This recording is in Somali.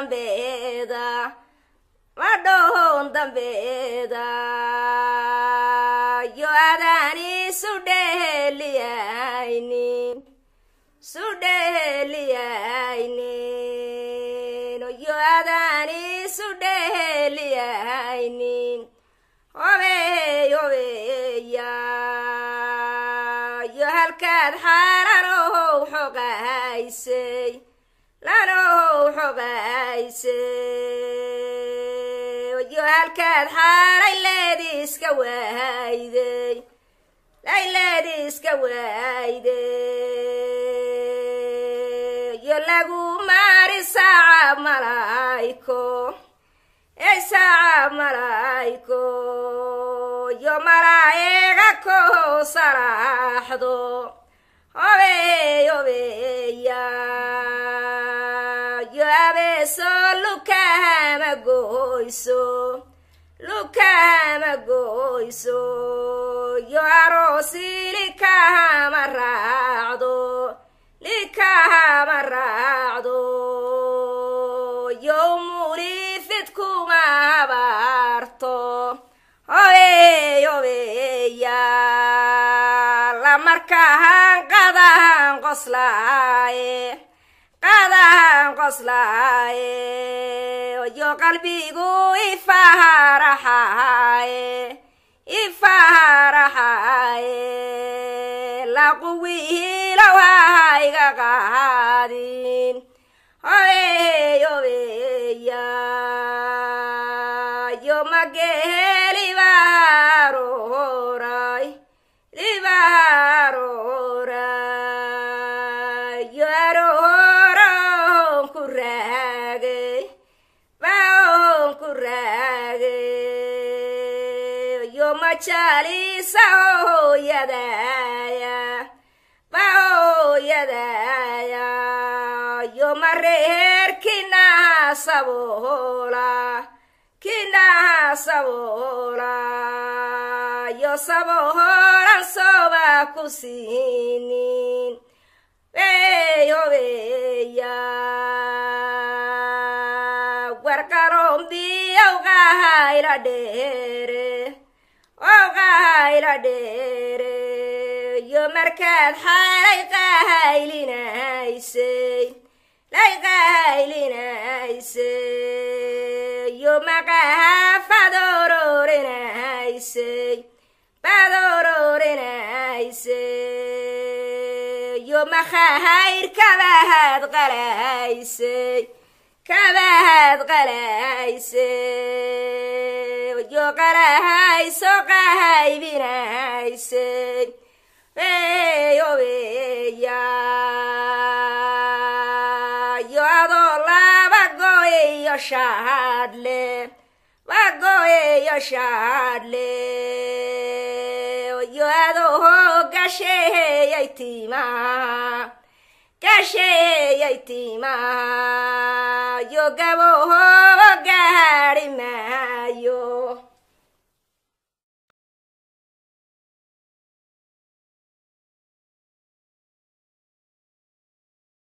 dambeeda, madhoon dambeeda, yo adaan isu dheeliyaynin, isu dheeliyaynin, yo adaan isu dheeliyaynin. Obey obeya, yo halkaad xaalanow xoqahaysay, lanow xoqahaysay, yo halkaad xaalay leediiska waayday, layleediiska waayday, yo lagu maari saaca malaayko, ey saaca malaayko, yo malaa'iga ko salaaxdo. Obey obeya, yo abeeso lukahama goyso, lukahama goyso, yo aroosi likahama raacdo, likahama raacdo, yo umulifid kuma habaarto. Obey obeya, la markahan qadahan qoslaaye, qadahan qoslaaye, yo qalbigu ifaharaxaaye, ifaharaxaaye, la quwihiilow ha iga qaadin. Obey obeya, yo magehe libaaroray, libaaroray, yo arohoron ku raagay, baon ku raagay, yo majaalisa hooyadaya, bahooyadaya, yo mareer kinaha saboola, kinaha saboola, yo saboolan soba ku siinin. Wey obeya, warqarombiyow qahayla dheere, ow qahayla dheere, yo markaad xaalay qahaylinaysay, lay qahaylinaysay, yo maqaha fadororinaysay, fadororinaysay, yo makhahayr kabahaad qalaysay, kabahaad qalaysay, yo qalahayso qahaybinaysay. Wey obeya, yo adoo laba gooyayo shaadle, bagoyeyo shaadle, yo adoo gasheeyay timaha, gasheeyay timaha, yo gaboho